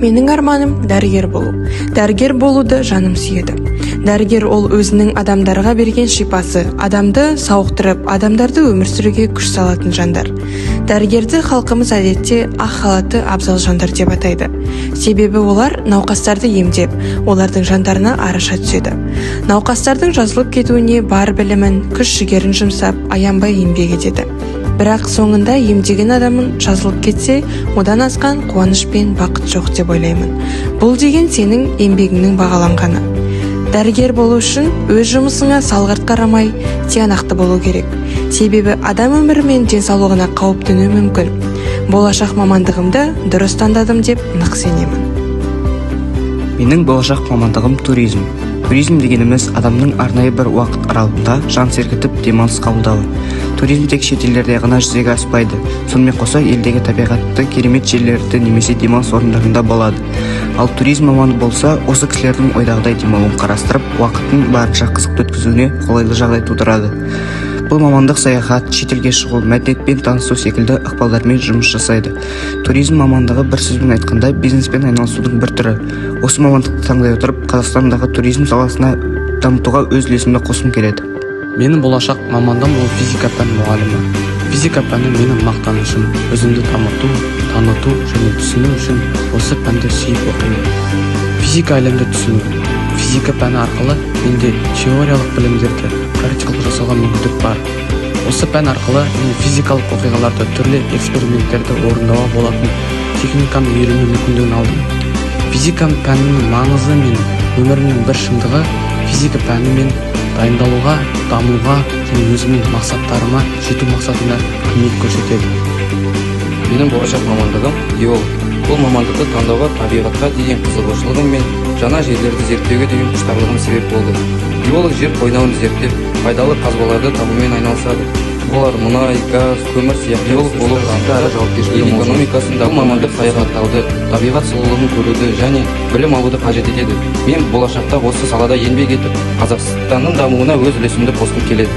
Менің арманым дәрігер болу. Дәрігер болуды жаным сүйеді. Дәрігер ол өзінің адамдарға берген шипасы, адамды сауықтырып, адамдарды өмір сүруге күш салатын жандар. Дәрігерді халқымыз әдетте ақ халатты абзал жандар деп атайды. Себебі олар науқастарды емдеп, олардың жандарына араша түседі. Науқастардың жазылып кетуіне бар білімін, күш жігерін жұмсап, аянбай еңбек етеді. Бірақ соңында емдеген адамың жазылып кетсе, одан асқан қуаныш пен бақыт жоқ деп ойлаймын. Бұл деген сенің еңбегіңнің бағаланғаны. Дәрігер болу үшін өз жұмысыңа салғырт қарамай, тиянақты болу керек. Себебі адам өмірі мен денсаулығына қауіп төнуі мүмкін. Болашақ мамандығымды дұрыс таңдадым деп нық сенемін. Менің болашақ мамандығым туризм. Туризм дегеніміз адамның арнайы бір уақыт аралығында жан сергітіп демалыс қабылдауы. Туризм тек шетелдерде ғана жүзеге аспайды. Сонымен қоса елдегі табиғатты керемет жерлерді немесе демалыс орындарында болады. Ал туризм маманы болса, осы кісілердің ойдағыдай демалуын қарастырып, уақытын барынша қызықты өткізуіне қолайлы жағдай тудырады. Бұл мамандық саяхат, шетелге шығу, мәдениетпен танысу секілді ықпалдармен жұмыс жасайды. Туризм мамандығы бір сөзбен айтқанда бизнеспен айналысудың бір түрі. Осы мамандықты таңдай отырып, Қазақстандағы туризм саласына дамытуға өз үлесімді қосқым келеді. Менің болашақ мамандығым ол физика пән мұғалімі. Физика пәні менің мақтанышым. Өзімді дамыту, таныту және түсіну үшін осы пәнді сүйіп оқимын. Физика әлемді түсіну. Физика пәні арқылы менде теориялық білімдерді практикалық жасауға мүмкіндік бар. Осы пән арқылы мен физикалық оқиғаларды, түрлі эксперименттерді орындауға болатын техниканы үйрену мүмкіндігін алдым. Физика пәнінің маңызы мен өмірімнің бір шындығы физика пәні мен дайындалуға, дамуға және өзімнің мақсаттарыма жету мақсатында көмек көрсетеді. Менің болашақ мамандығым геолог. Бұл мамандықты таңдауға табиғатқа деген қызығушылығым мен жаңа жерлерді зерттеуге деген құштарлығым себеп болды. Геолог жер қойнауын зерттеп, пайдалы қазбаларды табумен айналысады. Олар мұнай, газ, көмір сияқты. Геолог болу әрі жауапкершілігі ел мол. экономикасында бұл мамандық саяхаттауды, табиғат сұлулығын көруді және білім алуды қажет етеді. Мен болашақта осы салада еңбек етіп, Қазақстанның дамуына өз үлесімді қосқым келеді.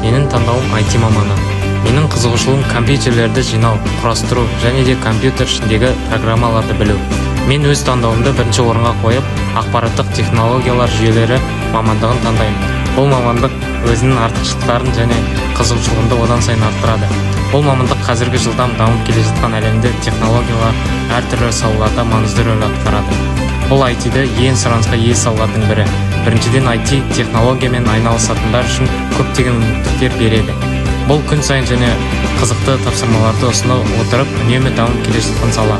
Менің таңдауым IT маманы. Менің қызығушылығым компьютерлерді жинау, құрастыру және де компьютер ішіндегі программаларды білу. Мен өз таңдауымды бірінші орынға қойып, ақпараттық технологиялар жүйелері мамандығын таңдаймын. Бұл мамандық өзінің артықшылықтарын және қызығушылығымды одан сайын арттырады. Бұл мамандық қазіргі жылдам дамып келе жатқан әлемде технологиялар әртүрлі салаларда маңызды рөл атқарады. Бұл IT-ді ең сұранысқа ие салалардың бірі. Біріншіден, IT технологиямен айналысатындар үшін көптеген мүмкіндіктер береді. Бұл күн сайын және қызықты тапсырмаларды ұсына отырып, үнемі дамып келе жатқан сала.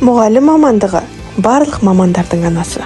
Мұғалім мамандығы барлық мамандардың анасы.